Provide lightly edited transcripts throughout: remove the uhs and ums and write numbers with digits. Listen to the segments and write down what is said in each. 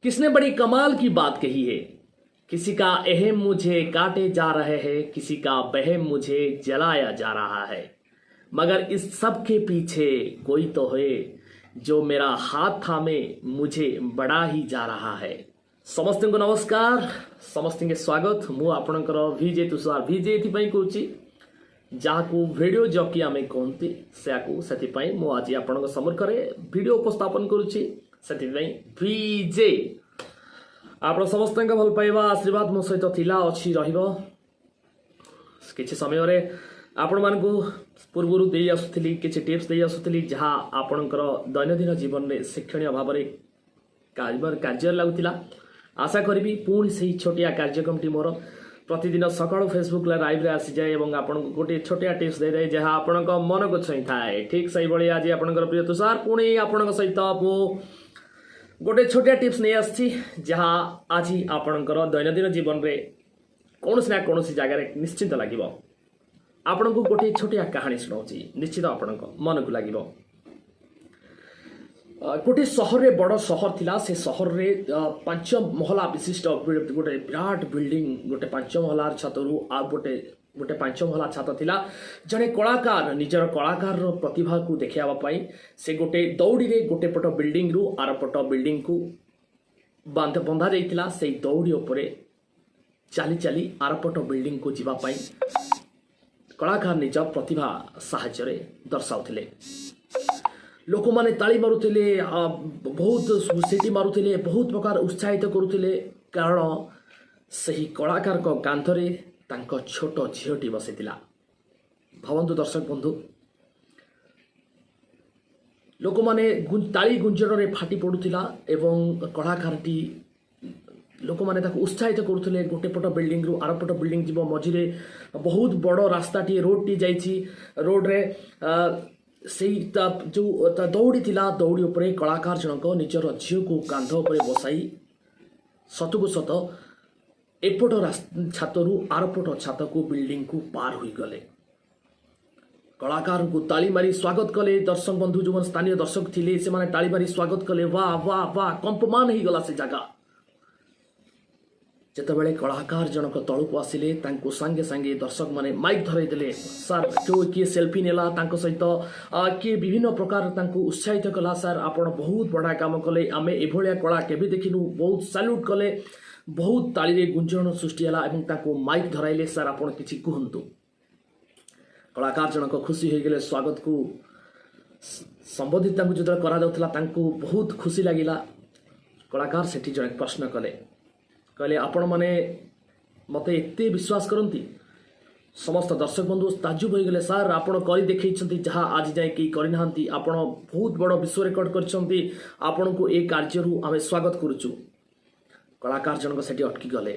किसने बड़ी कमाल की बात कही है, किसी का अहम मुझे काटे जा रहे हैं, किसी का बहम मुझे जलाया जा रहा है, मगर इस सब के पीछे कोई तो है जो मेरा हाथ थामे मुझे बढ़ा ही जा रहा है। ସମସ୍ତଙ୍କୁ ନମସ୍କାର, ସମସ୍ତଙ୍କୁ ସ୍ୱାଗତ। ମୁଁ ଆପଣଙ୍କର ଭିଜେ ତୁଷାର। ଭିଜେ ଏଥିପାଇଁ କହୁଛି, ଯାହାକୁ ଭିଡ଼ିଓ ଜକି ଆମେ କୁହନ୍ତି ସେୟାକୁ, ସେଥିପାଇଁ ମୁଁ ଆଜି ଆପଣଙ୍କ ସମ୍ମୁଖରେ ଭିଡ଼ିଓ ଉପସ୍ଥାପନ କରୁଛି, ସେଥିପାଇଁ ଭିଜେ। ଆପଣ ସମସ୍ତଙ୍କ ଭଲ ପାଇବା ଆଶୀର୍ବାଦ ମୋ ସହିତ ଥିଲା, ଅଛି, ରହିବ। କିଛି ସମୟରେ ଆପଣମାନଙ୍କୁ ପୂର୍ବରୁ ଦେଇ ଆସୁଥିଲି, କିଛି ଟିପ୍ସ ଦେଇ ଆସୁଥିଲି, ଯାହା ଆପଣଙ୍କର ଦୈନନ୍ଦିନ ଜୀବନରେ ଶିକ୍ଷଣୀୟ ଭାବରେ କାର୍ଯ୍ୟରେ ଲାଗୁଥିଲା। ଆଶା କରିବି ପୁଣି ସେହି ଛୋଟିଆ କାର୍ଯ୍ୟକ୍ରମଟି ମୋର ପ୍ରତିଦିନ ସକାଳୁ ଫେସବୁକ୍ ଲାଇଭ୍ରେ ଆସିଯାଏ ଏବଂ ଆପଣଙ୍କୁ ଗୋଟିଏ ଛୋଟିଆ ଟିପ୍ସ ଦେଇଥାଏ, ଯାହା ଆପଣଙ୍କ ମନକୁ ଛୁଇଁଥାଏ। ଠିକ୍ ସେଇଭଳି ଆଜି ଆପଣଙ୍କର ପ୍ରିୟ ତୁଷାର ପୁଣି ଆପଣଙ୍କ ସହିତ ମୁଁ ଗୋଟେ ଛୋଟିଆ ଟିପ୍ସ ନେଇ ଆସିଛି, ଯାହା ଆଜି ଆପଣଙ୍କର ଦୈନନ୍ଦିନ ଜୀବନରେ କୌଣସି ନା କୌଣସି ଜାଗାରେ ନିଶ୍ଚିତ ଲାଗିବ। ଆପଣଙ୍କୁ ଗୋଟିଏ ଛୋଟିଆ କାହାଣୀ ଶୁଣାଉଛି, ନିଶ୍ଚିତ ଆପଣଙ୍କ ମନକୁ ଲାଗିବ। ଗୋଟିଏ ସହରରେ, ବଡ଼ ସହର ଥିଲା, ସେ ସହରରେ 5 ମହଲା ବିଶିଷ୍ଟ ଗୋଟେ ବିରାଟ ବିଲ୍ଡିଂ, ଗୋଟେ 5 ମହଲାର ଛାତରୁ ଆଉ ଗୋଟେ 5 ମହଲା ଛାତ ଥିଲା। ଜଣେ କଳାକାର ନିଜର କଳାକାରର ପ୍ରତିଭାକୁ ଦେଖାଇବା ପାଇଁ ସେ ଗୋଟେ ଦଉଡ଼ିରେ ଗୋଟେ ପଟ ବିଲ୍ଡିଂରୁ ଆର ପଟ ବିଲ୍ଡିଂକୁ ବନ୍ଧା ଯାଇଥିଲା। ସେଇ ଦଉଡ଼ି ଉପରେ ଚାଲି ଚାଲି ଆରପଟ ବିଲ୍ଡିଂକୁ ଯିବା ପାଇଁ କଳାକାର ନିଜ ପ୍ରତିଭା ସାହାଯ୍ୟରେ ଦର୍ଶାଉଥିଲେ। ଲୋକମାନେ ତାଳି ମାରୁଥିଲେ, ବହୁତ ସିଟି ମାରୁଥିଲେ, ବହୁତ ପ୍ରକାର ଉତ୍ସାହିତ କରୁଥିଲେ, କାରଣ ସେହି କଳାକାରଙ୍କ କାନ୍ଧରେ ତାଙ୍କ ଛୋଟ ଝିଅଟି ବସିଥିଲା। ଭାବନ୍ତୁ ଦର୍ଶକ ବନ୍ଧୁ, ଲୋକମାନେ ତାଳି ଗୁଞ୍ଜରରେ ଫାଟି ପଡ଼ୁଥିଲା ଏବଂ କଳାକାରଟି, ଲୋକମାନେ ତାକୁ ଉତ୍ସାହିତ କରୁଥିଲେ। ଗୋଟେ ପଟ ବିଲ୍ଡିଂରୁ ଆର ପଟ ବିଲ୍ଡିଂ ଯିବ, ମଝିରେ ବହୁତ ବଡ଼ ରାସ୍ତାଟିଏ, ରୋଡ଼ଟି ଯାଇଛି। ରୋଡ଼ରେ ସେଇ ତା ଯୋଉ ତା ଦଉଡ଼ି ଥିଲା, ଦଉଡ଼ି ଉପରେ କଳାକାର ଜଣକ ନିଜର ଝିଅକୁ କାନ୍ଧ ଉପରେ ବସାଇ ସତକୁ ସତ ଏପଟ ଛାତରୁ ଆରପଟ ଛାତକୁ, ବିଲ୍ଡିଂକୁ ପାର ହୋଇଗଲେ। କଳାକାରଙ୍କୁ ତାଳି ମାରି ସ୍ୱାଗତ କଲେ ଦର୍ଶକ ବନ୍ଧୁ। ଯେଉଁମାନେ ସ୍ଥାନୀୟ ଦର୍ଶକ ଥିଲେ, ସେମାନେ ତାଳି ମାରି ସ୍ୱାଗତ କଲେ। ବା ବା ବା, କମ୍ପମାନ ହେଇଗଲା ସେ ଜାଗା। ଯେତେବେଳେ କଳାକାର ଜଣକ ତଳକୁ ଆସିଲେ, ତାଙ୍କୁ ସାଙ୍ଗେ ସାଙ୍ଗେ ଦର୍ଶକମାନେ ମାଇକ୍ ଧରାଇ ଦେଲେ। ସାର୍, କେଉଁ କିଏ ସେଲ୍ଫି ନେଲା ତାଙ୍କ ସହିତ, କିଏ ବିଭିନ୍ନ ପ୍ରକାର ତାଙ୍କୁ ଉତ୍ସାହିତ କଲା। ସାର୍, ଆପଣ ବହୁତ ବଢ଼ିଆ କାମ କଲେ, ଆମେ ଏଭଳିଆ କଳା କେବେ ଦେଖିନୁ। ବହୁତ ସାଲ୍ୟୁଟ୍ କଲେ, ବହୁତ ତାଳିରେ ଗୁଞ୍ଜରଣ ସୃଷ୍ଟି ହେଲା ଏବଂ ତାଙ୍କୁ ମାଇକ୍ ଧରାଇଲେ, ସାର୍, ଆପଣ କିଛି କୁହନ୍ତୁ। କଳାକାର ଜଣକ ଖୁସି ହୋଇଗଲେ। ସ୍ୱାଗତକୁ ସମ୍ବୋଧିତ ତାଙ୍କୁ ଯେତେବେଳେ କରାଯାଉଥିଲା, ତାଙ୍କୁ ବହୁତ ଖୁସି ଲାଗିଲା। କଳାକାର ସେଠି ଜଣେ ପ୍ରଶ୍ନ କଲେ, କହିଲେ, ଆପଣମାନେ ମୋତେ ଏତେ ବିଶ୍ୱାସ କରନ୍ତି? ସମସ୍ତ ଦର୍ଶକ ବନ୍ଧୁ ତାଜୁବ ହୋଇଗଲେ। ସାର୍, ଆପଣ କରି ଦେଖେଇଛନ୍ତି ଯାହା ଆଜି ଯାଏଁ କେହି କରିନାହାନ୍ତି। ଆପଣ ବହୁତ ବଡ଼ ବିଶ୍ୱ ରେକର୍ଡ କରିଛନ୍ତି। ଆପଣଙ୍କୁ ଏ କାର୍ଯ୍ୟରୁ ଆମେ ସ୍ୱାଗତ କରୁଛୁ। କଳାକାର ଜଣକ ସେଠି ଅଟକି ଗଲେ,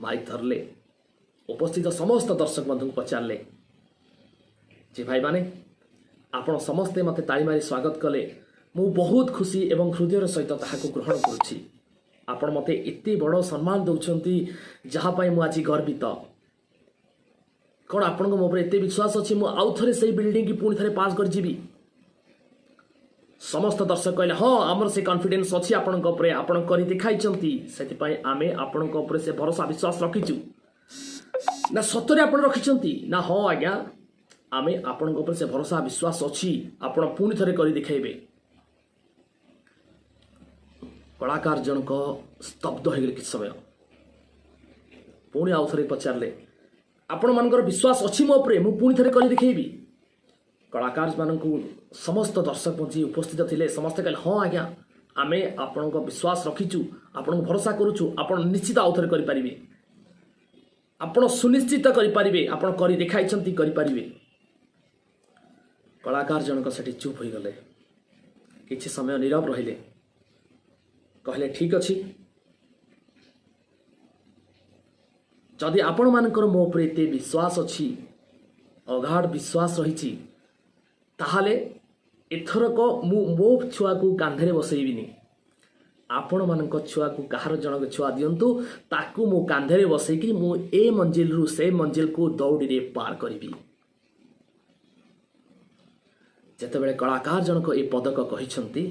ମାଇକ୍ ଧରିଲେ, ଉପସ୍ଥିତ ସମସ୍ତ ଦର୍ଶକ ବନ୍ଧୁଙ୍କୁ ପଚାରିଲେ ଯେ ଭାଇମାନେ, ଆପଣ ସମସ୍ତେ ମୋତେ ତାଳି ମାରି ସ୍ୱାଗତ କଲେ, ମୁଁ ବହୁତ ଖୁସି ଏବଂ ହୃଦୟର ସହିତ ତାହାକୁ ଗ୍ରହଣ କରୁଛି। ଆପଣ ମୋତେ ଏତେ ବଡ଼ ସମ୍ମାନ ଦେଉଛନ୍ତି, ଯାହା ପାଇଁ ମୁଁ ଆଜି ଗର୍ବିତ। କ'ଣ ଆପଣଙ୍କ ମୋ ଉପରେ ଏତେ ବିଶ୍ୱାସ ଅଛି, ମୁଁ ଆଉ ଥରେ ସେଇ ବିଲ୍ଡିଂକି ପୁଣି ଥରେ ପାସ୍ କରିଯିବି? ସମସ୍ତ ଦର୍ଶକ କହିଲେ, ହଁ, ଆମର ସେ କନଫିଡେନ୍ସ ଅଛି ଆପଣଙ୍କ ଉପରେ, ଆପଣ କରି ଦେଖାଇଛନ୍ତି, ସେଥିପାଇଁ ଆମେ ଆପଣଙ୍କ ଉପରେ ସେ ଭରସା ବିଶ୍ୱାସ ରଖିଛୁ। ନା, ସତରେ ଆପଣ ରଖିଛନ୍ତି? ନା, ହଁ ଆଜ୍ଞା, ଆମେ ଆପଣଙ୍କ ଉପରେ ସେ ଭରସା ବିଶ୍ୱାସ ଅଛି, ଆପଣ ପୁଣି ଥରେ କରି ଦେଖାଇବେ। କଳାକାର ଜଣକ ସ୍ତବ୍ଧ ହେଇଗଲେ କିଛି ସମୟ। ପୁଣି ଆଉ ଥରେ ପଚାରିଲେ, ଆପଣମାନଙ୍କର ବିଶ୍ୱାସ ଅଛି ମୋ ଉପରେ, ମୁଁ ପୁଣି ଥରେ କରି ଦେଖେଇବି? କଳାକାରମାନଙ୍କୁ ସମସ୍ତ ଦର୍ଶକ ଯିଏ ଉପସ୍ଥିତ ଥିଲେ, ସମସ୍ତେ କହିଲେ, ହଁ ଆଜ୍ଞା, ଆମେ ଆପଣଙ୍କ ବିଶ୍ୱାସ ରଖିଛୁ, ଆପଣଙ୍କୁ ଭରସା କରୁଛୁ, ଆପଣ ନିଶ୍ଚିତ ଆଉ ଥରେ କରିପାରିବେ, ଆପଣ ସୁନିଶ୍ଚିତ କରିପାରିବେ, ଆପଣ କରି ଦେଖାଇଛନ୍ତି, କରିପାରିବେ। କଳାକାର ଜଣକ ସେଠି ଚୁପ୍ ହୋଇଗଲେ, କିଛି ସମୟ ନୀରବ ରହିଲେ। କହିଲେ, ଠିକ୍ ଅଛି, ଯଦି ଆପଣମାନଙ୍କର ମୋ ଉପରେ ଏତେ ବିଶ୍ୱାସ ଅଛି, ଅଗାଢ଼ ବିଶ୍ୱାସ ରହିଛି, ତାହେଲେ ଏଥରକ ମୁଁ ମୋ ଛୁଆକୁ କାନ୍ଧରେ ବସେଇବିନି। ଆପଣମାନଙ୍କ ଛୁଆକୁ, କାହାର ଜଣକ ଛୁଆ ଦିଅନ୍ତୁ, ତାକୁ ମୁଁ କାନ୍ଧରେ ବସେଇକି ମୁଁ ଏ ମଞ୍ଜିଲରୁ ସେ ମଞ୍ଜିଲକୁ ଦଉଡ଼ିରେ ପାର କରିବି। ଯେତେବେଳେ କଳାକାର ଜଣକ ଏ ପଦକ କହିଛନ୍ତି,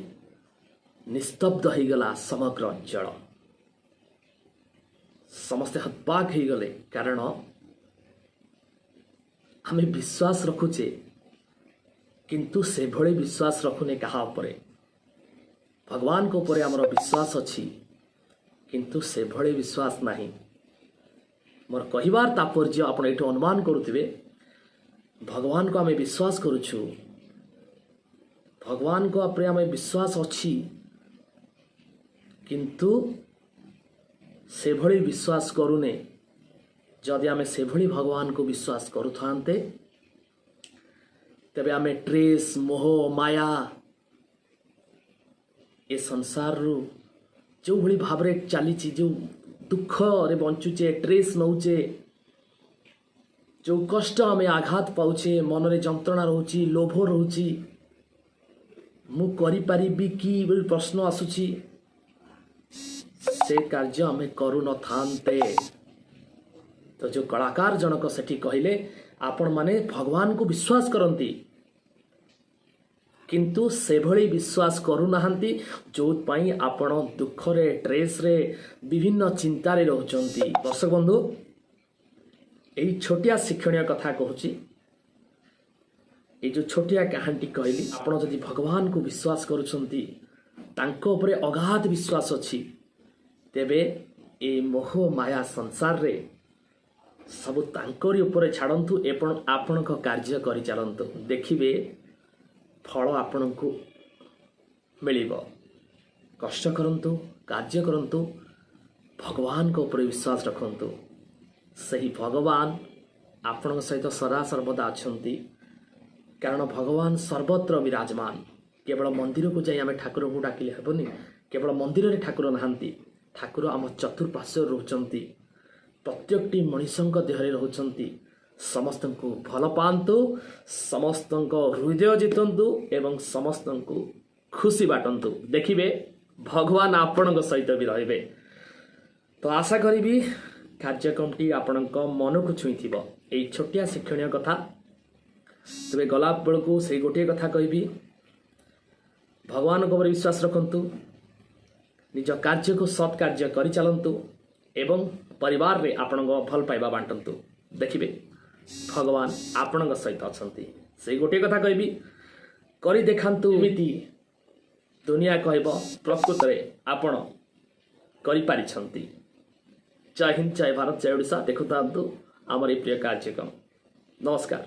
ନିସ୍ତବ୍ଧ ହେଇଗଲା ସମଗ୍ର ଅଞ୍ଚଳ। ସମସ୍ତେ ହତବାକ ହେଇଗଲେ, କାରଣ ଆମେ ବିଶ୍ୱାସ ରଖୁଛେ, କିନ୍ତୁ ସେଭଳି ବିଶ୍ୱାସ ରଖୁନେ କାହା ଉପରେ। ଭଗବାନଙ୍କ ଉପରେ ଆମର ବିଶ୍ୱାସ ଅଛି, କିନ୍ତୁ ସେଭଳି ବିଶ୍ୱାସ ନାହିଁ। ମୋର କହିବାର ତାତ୍ପର୍ଯ୍ୟ ଆପଣ ଏଇଠୁ ଅନୁମାନ କରୁଥିବେ, ଭଗବାନଙ୍କୁ ଆମେ ବିଶ୍ୱାସ କରୁଛୁ, ଭଗବାନଙ୍କ ଉପରେ ଆମେ ବିଶ୍ୱାସ ଅଛି, କିନ୍ତୁ ସେଭଳି ବିଶ୍ୱାସ କରୁନେ। ଯଦି ଆମେ ସେଭଳି ଭଗବାନଙ୍କୁ ବିଶ୍ୱାସ କରୁଥାନ୍ତେ, ତେବେ ଆମେ ଷ୍ଟ୍ରେସ୍, ମୋହ, ମାୟା ଏ ସଂସାରରୁ ଯେଉଁଭଳି ଭାବରେ ଚାଲିଛି, ଯେଉଁ ଦୁଃଖରେ ବଞ୍ଚୁଛେ, ଷ୍ଟ୍ରେସ୍ ନେଉଛେ, ଯେଉଁ କଷ୍ଟ ଆମେ ଆଘାତ ପାଉଛେ, ମନରେ ଯନ୍ତ୍ରଣା ରହୁଛି, ଲୋଭ ରହୁଛି, ମୁଁ କରିପାରିବି କି ବୋଲି ପ୍ରଶ୍ନ ଆସୁଛି, ସେ କାର୍ଯ୍ୟ ଆମେ କରୁନଥାନ୍ତେ। ତ ଯେଉଁ କଳାକାର ଜଣକ ସେଠି କହିଲେ, ଆପଣମାନେ ଭଗବାନଙ୍କୁ ବିଶ୍ୱାସ କରନ୍ତି, କିନ୍ତୁ ସେଭଳି ବିଶ୍ୱାସ କରୁନାହାନ୍ତି, ଯେଉଁଥିପାଇଁ ଆପଣ ଦୁଃଖରେ, ଷ୍ଟ୍ରେସ୍ରେ, ବିଭିନ୍ନ ଚିନ୍ତାରେ ରହୁଛନ୍ତି। ଦର୍ଶକ ବନ୍ଧୁ, ଏଇ ଛୋଟିଆ ଶିକ୍ଷଣୀୟ କଥା କହୁଛି, ଏଇ ଯେଉଁ ଛୋଟିଆ କାହାଣୀଟି କହିଲି, ଆପଣ ଯଦି ଭଗବାନଙ୍କୁ ବିଶ୍ୱାସ କରୁଛନ୍ତି, ତାଙ୍କ ଉପରେ ଅଗାଧ ବିଶ୍ୱାସ ଅଛି, ତେବେ ଏ ମୋହ ମାୟା ସଂସାରରେ ସବୁ ତାଙ୍କରି ଉପରେ ଛାଡ଼ନ୍ତୁ ଏବଂ ଆପଣଙ୍କ କାର୍ଯ୍ୟ କରିଚାଲନ୍ତୁ। ଦେଖିବେ, ଫଳ ଆପଣଙ୍କୁ ମିଳିବ। କଷ୍ଟ କରନ୍ତୁ, କାର୍ଯ୍ୟ କରନ୍ତୁ, ଭଗବାନଙ୍କ ଉପରେ ବିଶ୍ୱାସ ରଖନ୍ତୁ। ସେହି ଭଗବାନ ଆପଣଙ୍କ ସହିତ ସଦାସର୍ବଦା ଅଛନ୍ତି, କାରଣ ଭଗବାନ ସର୍ବତ୍ର ବିରାଜମାନ। କେବଳ ମନ୍ଦିରକୁ ଯାଇ ଆମେ ଠାକୁରଙ୍କୁ ଡାକିଲେ ହେବନି। କେବଳ ମନ୍ଦିରରେ ଠାକୁର ନାହାନ୍ତି। ଠାକୁର ଆମ ଚତୁଃପାର୍ଶ୍ୱରେ ରହୁଛନ୍ତି, ପ୍ରତ୍ୟେକଟି ମଣିଷଙ୍କ ଦେହରେ ରହୁଛନ୍ତି। ସମସ୍ତଙ୍କୁ ଭଲ ପାଆନ୍ତୁ, ସମସ୍ତଙ୍କ ହୃଦୟ ଜିତନ୍ତୁ ଏବଂ ସମସ୍ତଙ୍କୁ ଖୁସି ବାଣ୍ଟନ୍ତୁ। ଦେଖିବେ, ଭଗବାନ ଆପଣଙ୍କ ସହିତ ବି ରହିବେ। ତ ଆଶା କରିବି କାର୍ଯ୍ୟକ୍ରମଟି ଆପଣଙ୍କ ମନକୁ ଛୁଇଁଥିବ, ଏଇ ଛୋଟିଆ ଶିକ୍ଷଣୀୟ କଥା। ତେବେ ଗଲା ବେଳକୁ ସେଇ ଗୋଟିଏ କଥା କହିବି, ଭଗବାନଙ୍କ ଉପରେ ବିଶ୍ୱାସ ରଖନ୍ତୁ, ନିଜ କାର୍ଯ୍ୟକୁ ସତ୍ କାର୍ଯ୍ୟ କରିଚାଲନ୍ତୁ ଏବଂ ପରିବାରରେ ଆପଣଙ୍କ ଭଲ ପାଇବା ବାଣ୍ଟନ୍ତୁ। ଦେଖିବେ, ଭଗବାନ ଆପଣଙ୍କ ସହିତ ଅଛନ୍ତି। ସେଇ ଗୋଟିଏ କଥା କହିବି, କରି ଦେଖାନ୍ତୁ, ଏମିତି ଦୁନିଆ କହିବ ପ୍ରକୃତରେ ଆପଣ କରିପାରିଛନ୍ତି। ଜୟ ହିନ୍ଦ, ଜୟ ଭାରତ, ଜୟ ଓଡ଼ିଶା। ଦେଖୁଥାନ୍ତୁ ଆମର ଏଇ ପ୍ରିୟ କାର୍ଯ୍ୟକ୍ରମ। ନମସ୍କାର।